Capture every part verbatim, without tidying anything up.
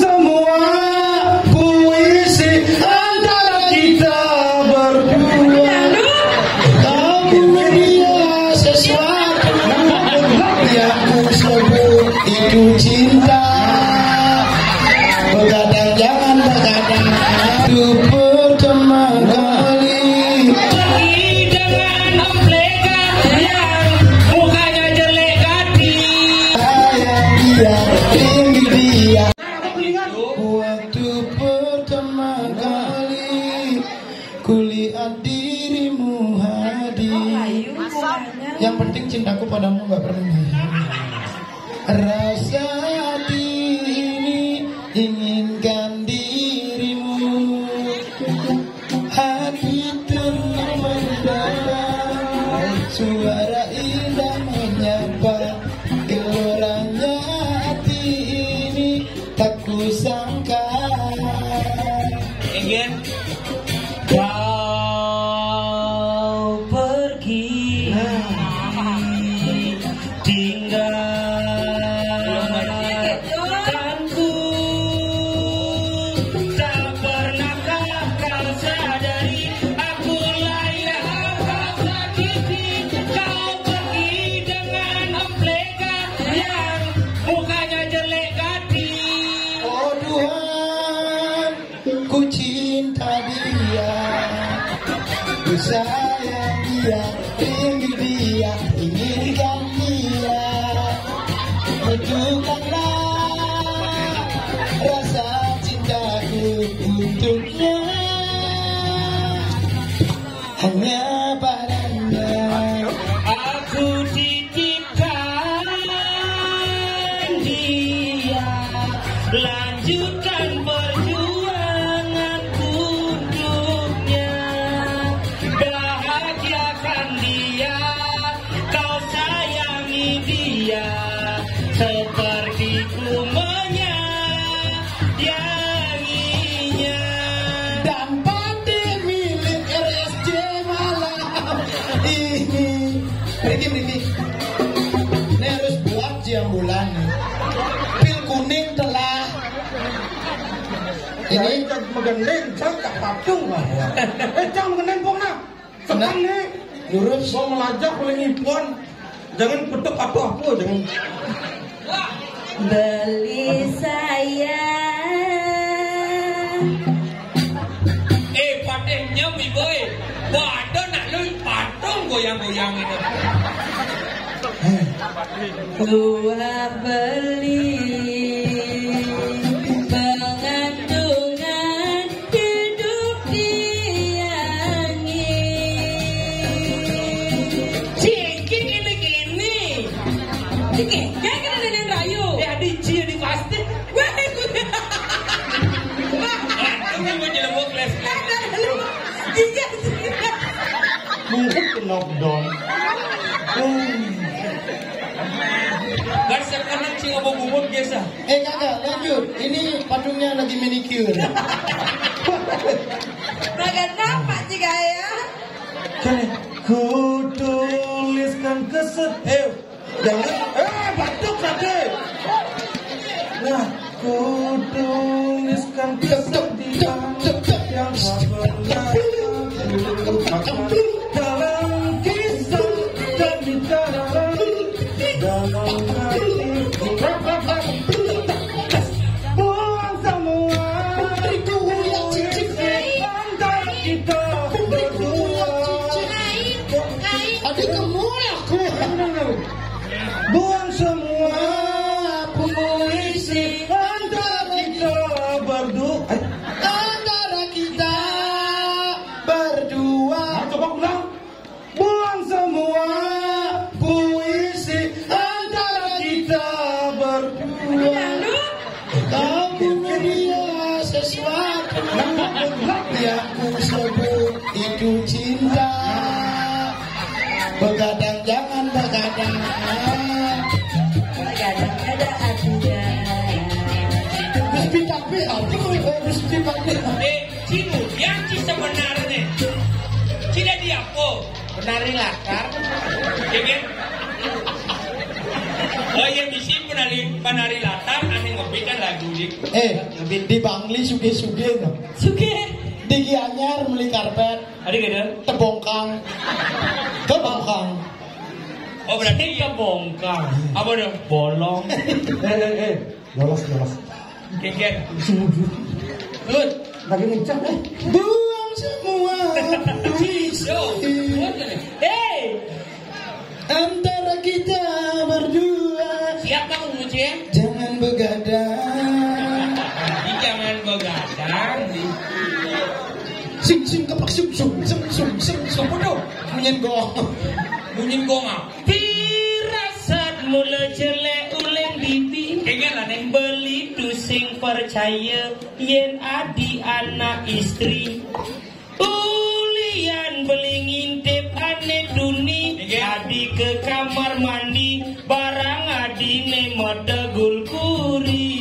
Semua puisi antara kita berdua. Kau punya sesuatu yang ku sebut itu cinta. Begadang jangan begadang. Itu pertama kali. Pergi dengan Om Plegat yang mukanya jelek, gadis. Sayang dia, rindu dia. Waktu pertama kali kulihat dirimu hadir. Yang penting cintaku padamu nggak pernah hilang. Rasa hati ini inginkan dirimu. Hati tenang mendadak, suara indah menyapa. Geloranya hati ini tak kusangka. Ingin kau pergi, tinggalkanku. Tak pernahkah kau sadari, aku layak kau sakiti. Kau pergi dengan Om Plegat yang mukanya jelek, gadis. Oh Tuhan, ku cinta dia, ku sayang dia, rindu dia, inginkan dia. Butuhkanlah rasa cintaku untuknya. Hanya padanya aku titipkan dia, lanjutkan perjuangan untuknya. Bahagiakan dia, kau sayangi dia seperti ku menyayanginya. Dan pade milik R S C malam ini. Riki, Riki. Ini harus buat jam bulan nih. Pil kuning telah. Ini megendeng, jang tak patung lah. Eh, jang megendeng pok nah. Tenang nih. Lurus. Mau melajah oleh ngipon. Jangan betul patuh aku, jangan. Beli saya. Eh, patengnya, Biboy. Waduh, nak lu patung goyang-goyang itu. Gua beli pengantungan hidup di angin. Cengking ini gini. Cengking, kayak kena nenek rayu. Ya, di cie di pasti. Wah, ini mau jelebok les. Iya. Mungkin knockdown. Kan sekarang sih ngomong bubut biasa. Eh, kagak, lanjut. Ini patungnya lagi manicure. Bagian apa sih, gaya? Kan ku tuliskan keset. Eh, jangan. Eh, batuk tadi. Nah, ku tuliskan kesedihan yang tak pernah aku lupakan. Dalam kisah dan bicara dalam hati. Buang semua puisi antara kita berdua. Adik kamu lah. Buang semua puisi antara kita berdua. Antara kita berdua. Nah, coba ulang. Buang semua puisi antara kita berdua. Kau punya dia sesuatu yang ku sebut itu cinta. Begadang jangan begadang. Begadang ada artinya. Terus kita apa? Terus kita apa? Eh, Cimu, yang ci sebenarnya. Tidak diapo. Penari lakar. Ya kan? Oh iya, bisi Panari, panari latar ane ngebit kan lagu di. Eh, ngebit di Bangli suge-suge no. Suge. Di Gianyar meli karpet. Ada gak ada? Tebongkang. Tebongkang. Oh, berarti tebongkang. Apa dong? Bolong. Eh, eh, eh. Lolos, lolos. Geger. Good. Lagi ngucap, eh. Buang semua puisi. Yo. Hey. Antara kita berdua. Siap, Bang, ngucap? Jangan begadang. Jadi jangan begadang. Sing, sing, kepak, sum, sum, sum, sum, sum, sum. Waduh, bunyin gong. Bunyin gong, ah. Firasat mula jelek uleng bibi. Kengel aneh. Beli tu sing percaya yen adi anak istri. Ulian beli ngintip ane tuni. Adi ke kamar mandi, barang adine metegul kuri.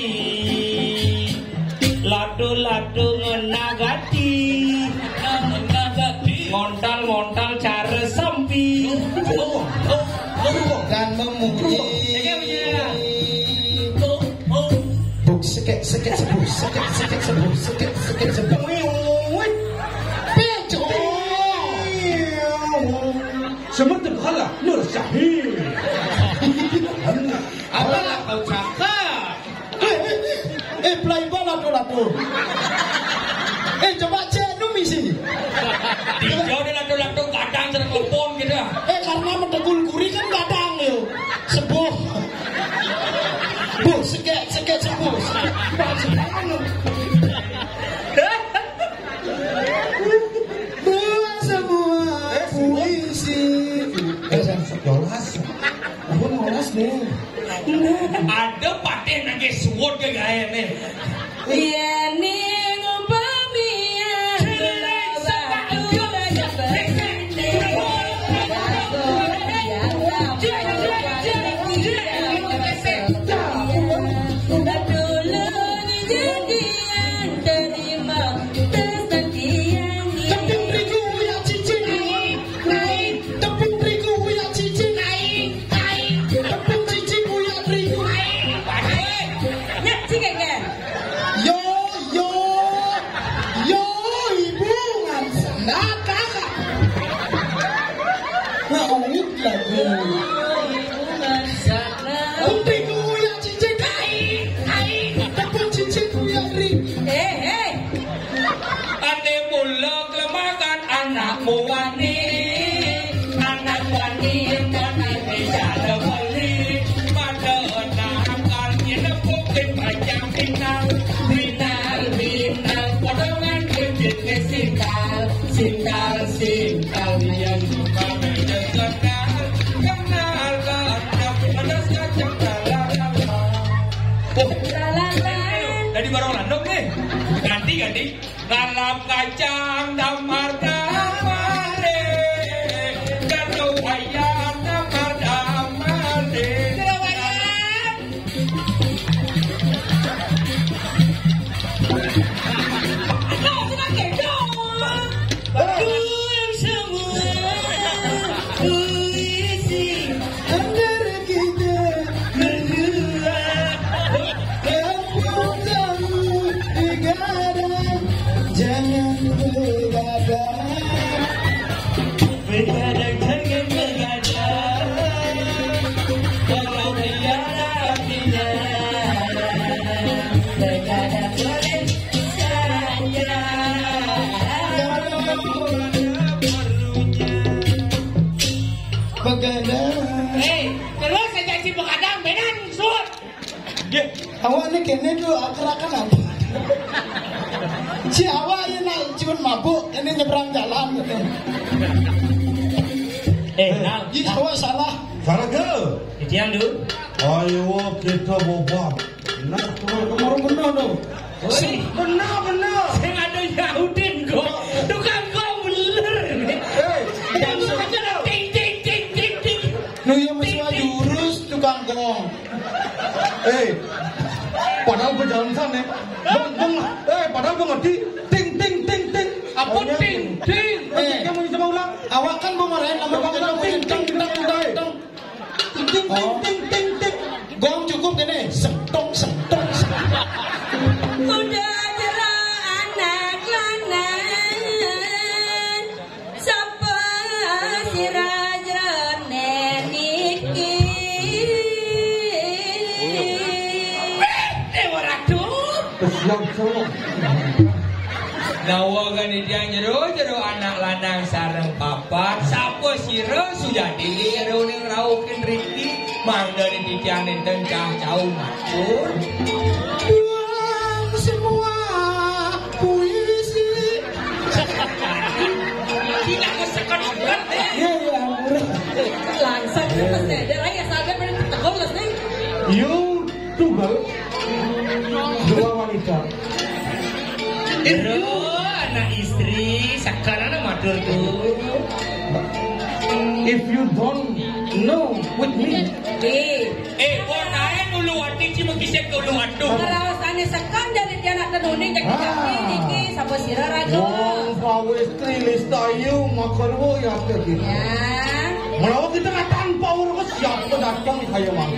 Lado-lado ngenagati. Ngenagati. Ngontal-ngontal cara sampi. Oh, oh, oh, oh. Dan memuji. Buk sekek sekek sebuh, sekek sekek sebuh, sekek sekek sebuh. Peco. Semetu kala Nur Syahid. Apalah kau cakap? Eh, eh, eh, eh, play ball lato-lato. Eh, coba cek nu misi. Dia ada lato-lato kadang cara telepon gitu. Eh, karena metegul kuri kan kadang yo. Sebuh. Buh, sekek, sekek, sebuh. Buang semua puisi. Eh, jangan sekolah. Aku ngolas deh. Ada patih nangis suwut ke gae nih. Iya ning upami aku lawak. Tulung janjian terima. Tepung terigu uyak cicing. Tepung terigu uyak cicing. Tepung cicing uyak terigu. Nyak cicing kan? Yo, yo, yo, ibu ngan sendak kakak. Nah, unik lagi. Tepung terigu uyak cicing. Tepung cicing uyak terigu. Eh, eh. Ane mula kelemahan anak muwani, anak wani yang mana bicara beli, pada nakal kita mungkin macam final, final, final, potongan kucing sintal, sintal, sintal, yang suka mendengar, kenal, kenal, kenal, kenal, kenal, kenal. Oh, dari barang landok nih. Ganti, ganti. Dalam kacang damar-damar deh, dan wayang damar-damar deh. Kau suka gendong. Betul semua. Puisi antara kita berdua. Kampung tahu begadang, jangan begadang. Begadang, jangan begadang. Kalau begadang, tidak. Begadang boleh saja. Begadang. Hei, terus saja si begadang, begadang, sud. Awak ni kene tu akerakan apa? Si awak ye nak cun mabuk, ini nyeberang jalan gitu. Eh, nah. Ji, awak salah. Salah ke? Itian tu. Ayo kita bobak. Nah, tu kemarin benar tu. Benar, benar. Sing ada Yahudin kok. Tukang kok bener. Eh, yang ting ting ting ting ting. Nu yang mesua jurus tukang gong. Eh, padahal berjalan sana. Bang, bang, eh, padahal bang ngerti. Ting, ting, ting, ting. Apa ting, ting? Eh, kamu bisa ulang? Awak kan mau marahin nama bang, ting, ting, ting, ting, ting. Ting, ting, ting, ting, ting. Gong cukup Ini sentong, sentong, sentong. Kuda jero anak lanang, sapa sira jroning iki? Dewa Ratu. Siap, siap. Nawa gani tiang jero, jero anak lanang sareng papat. Sapa sira Sujati jero ning rauh kendriki? Mangda titiang nenten cah cau matur. Buang semua puisi. Tidak kesekan-sekan. Iya, iya, ampun. Langsung terus deh. Dia lagi asal dia pada tegol, nih. You two girl, dua wanita. Ero, anak istri, sekarang matur tuh. If you don't know with me, Eh, eh, wong lain ulu ati, cuma kisah ke ulu atu. Kalau sana sekan dari dia nak tenuni, jadi Ah. Niki, sapa sira raga? Wong pawis tri lista yu, makarwo ya, gitu. Ya. Menawa kita nggak tanpa urus, siapa datang, kayak mah.